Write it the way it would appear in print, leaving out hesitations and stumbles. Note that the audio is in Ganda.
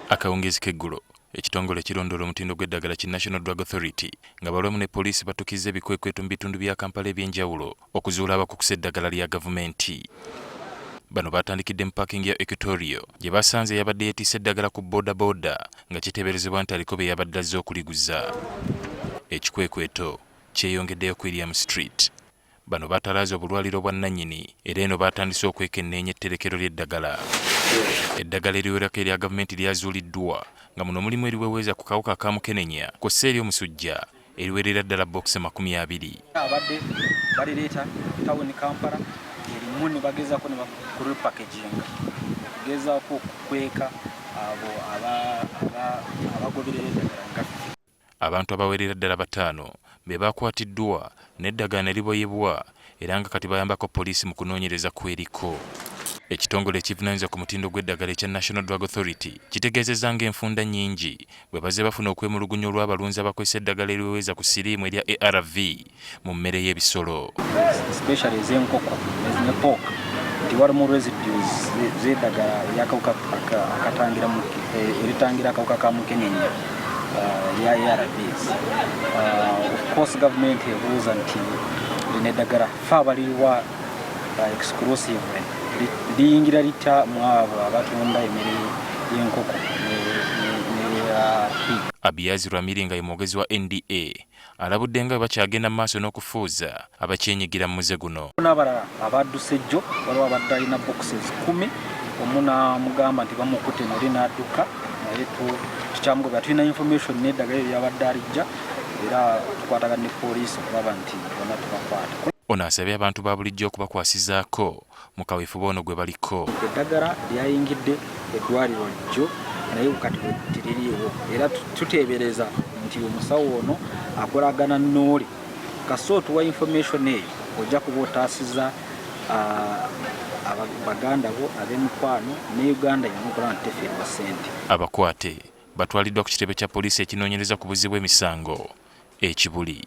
Akawungeezi k'eggulo, ekitongole ekirondoola omutindo gw'eddagala ki National Drug Authority nga balwamu ne poliisi batukizza ebikwekweto mu bitundu bya Kampala eby'enjawulo okuzuula abakukusa eddagala lya gavumenti. Bano baatandikidde mu paakingi ya Equatorio gye basanze eyabadde yeetisse eddagala ku bodaboda nga kiteeberezebwa nti aliko be yabadde azze okuliguza. Ekikwekweto kyeyongeddeyo ku William Street. Bano batalaaze obulwaliro bwa nnannyini era eno baatandise okwekenneenya etterekero ly'eddagala. Eddagala eriwerako erya gavumenti lyazuuliddwa nga muno mulimu eriweweeza ku kawuka ka mukenenya kw'ossa ery'omusujja eriwerera ddala bokisi 20. Abadde balireeta tawuni Kampala erimu ne bagezaako ne bakuripackaginga okugezaako okukweka abo abagoberera eddagala nga ffe. Abantu abawerera ddala bataano be bakwatiddwa n'eddagala ne liboyebwa era nga kati bayambako poliisi mu kunoonyereza kweriko. Ekitongole ekivunaanyizibwa ku mutindo gw'eddagala ekya National Drug Authority kitegeezezza ng'enfunda nnyingi bwe bazze bafuna okwemulugunya olw'abalunzi abakozesa eddagala eriweweeza ku siriimu erya ARV mu mmere y'ebisolo. Especially ez'enkoko ne pork nti walimu residues z'eddagala eryakawuka akatangira eritangira akawuka ka mukenenya erya ARVs. Of course government ebuuza nti lino eddagala fe abaliriwa exclusively liyingira litya mu abo abatunda emmere y'enkoko ne pig. Abiyazi Rwamiri nga ye mwogezi wa NDA alabudde nga bwe bakyagenda mu maaso n'okufuuza abakyenyigira mu muze guno. N'abalala abadduse jjo waliwo abadde alina boxes 10 omu n'amugamba nti bamukutte nali n'adduka naye tukyamugobera tulina information n'eddagala eryo lyabadde alijja era tukwatagana ne poliisi okulaba nti bonna tubakwata. Ono asabye abantu ba bulijjo okubakwasizaako mu kaweefube ono gwe baliko. Eddagala lyayingidde eddwaliro jjo naye kati teririiwo era tuteebereza nti omusawo ono akolagana n'oli kasita otuwa information eyo ojja kuba otaasiza baganda bo ab'emikwano ne Uganda yonna okulaba nti tefiirwa ssente. Abakwate batwaliddwa ku kitebe kya poliisi ekinoonyereza ku buzzi bw'emisango e Kibuli.